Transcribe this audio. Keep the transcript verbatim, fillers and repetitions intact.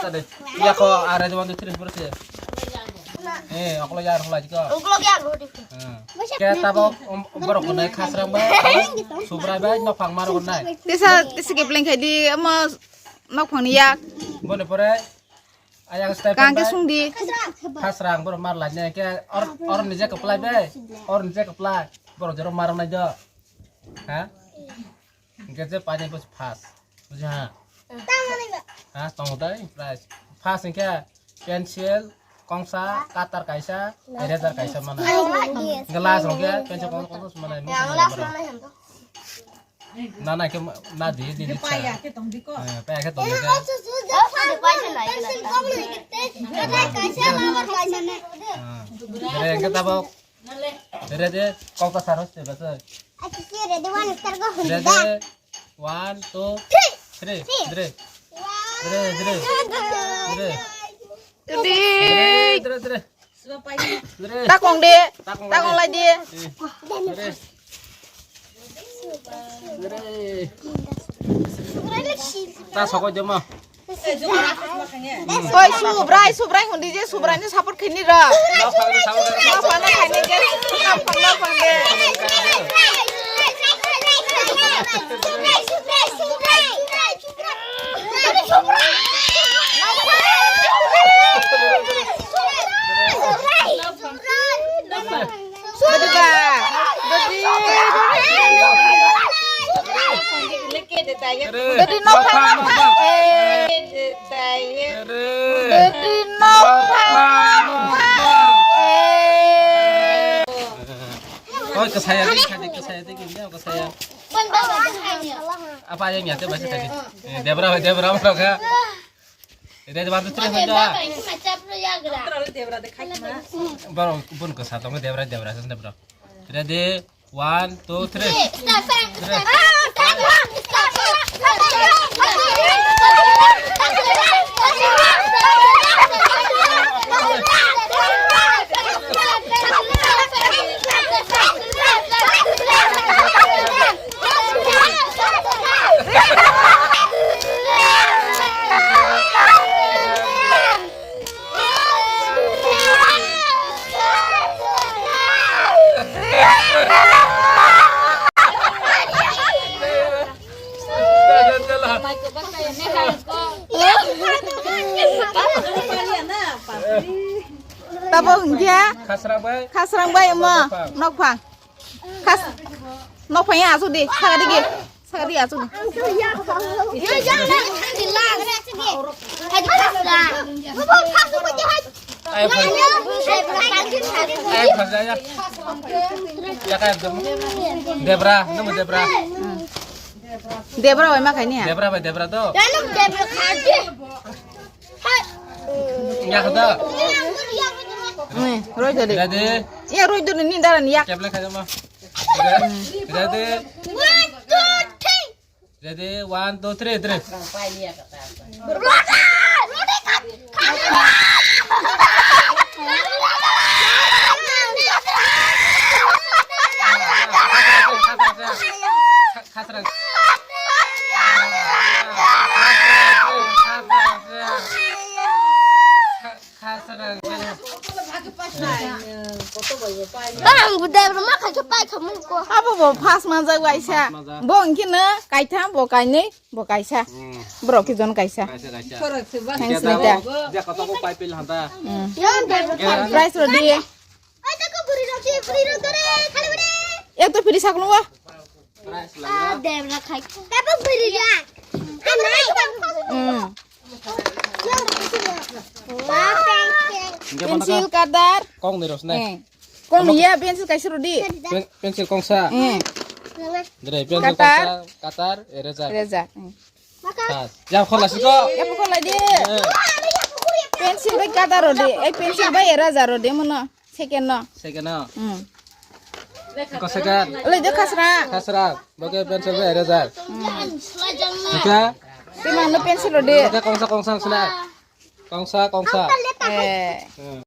Iya ko, are one, two, three, four, six. Eh, oklo yar hola jiko. Oklo yar hola jiko. Hmm. Ke tabok, um, borok konai khasrang bai, subrai bai, nok phang mar konai. Tesa, tesa ke pleng khai di, amo nok phang ni yak. Bone pore, ayang step. Kang ke bai. Sung di. Khasrang, borok mar lai ne, ke or, or nije ke plai bai, or nije ke plai, borok jero mar nai do. Ha? Hingke je paini bos first. Buji ha? Tamo ni ba? Ha, tongo dai, prize. First hingke pencil, kongsa, cutter kaisa, eraser kaisa mana. Hingke last hingke pencil kongsa, kongsa mana, mo mana borok. Na, na, ke ma-, na di, di, di, cha. Eh, paya ke tong di ke. Dere de, kok ta saros te bas. Achi si ready one star go hunda. Ready, one, two, three. Three. Dere. Dere, dere. Dere. Dere, dere, dere. Dere. Takong de. Takong lai de. Dere. Dere. Ta sokoi de ma. Oi, subrai, subrai hundi je, subrai ni support khini ra. Betul ba? Betul. Betul, no, no, no. Eh. Betul, no, no, no. Eh. Oi, kesaya di, kesaya di, kesaya di, kesaya. Apa yang nyate baca tadi? Eh, Debra, Debra, Debra. Ready, one, two, three, hoi da. Bro, bun ko sa tong Debra, Debra, Debra. Ready, one, two, three. Tabok hingke? Khasrang bai. Khasrang bai omo. Nokphang. Nokphang. Khas-, nokphang ya asuk di, saka digi, saka digi asuk di. Ayo, khas-, ayo, khas-, ya, ya. Ya, kayak gitu. Debra, nemu Debra. Debra bai ma khaini ya? Debra bai, Debra to. Debra khaji. Ya, kata. Eh, roi dodi. Ready? Ya, roi dodi ni daran ya. Kebla khaja ma. Ready? One, two, three. Ready? One, two, three, three. Khasrang. Ang budai roma kha khe pai kha mun ko. Abo bo first manjak waisa. First manjak. Bo hwnkhe no kaitham, bo kainwi, bo kaisa. Hmm. Borok ki jon kaisa. Kaisa, kaisa. Thanks, Nita. Je koto ko pai pil hanta. Hmm. Prize rodi. Ek to free sakno wa. Prize la. Debra khai. Tabo buri ya. Hmm. Pencil, cutter. Kong ni rosnai. Eh. Kong ni ya pencil kaisa rodi. Pen-, pencil kongsa. Eh. Dre, pencil kongsa, cutter, eraser. Eraser. Eh. Khas. Ya, khol la siko. Ya, khol la di. Eh. Pencil bai cutter rodi. Eh, pencil bai eraser rodi mono. Second no. Second no. Hmm. Ko second. Olei de khasra. Khasra. Boke pencil bai eraser. Hmm. Oke. Tei mangno pencil rodi. Oke, kongsa, kongsa sila. Kongsa, kongsa. Eh. Hmm.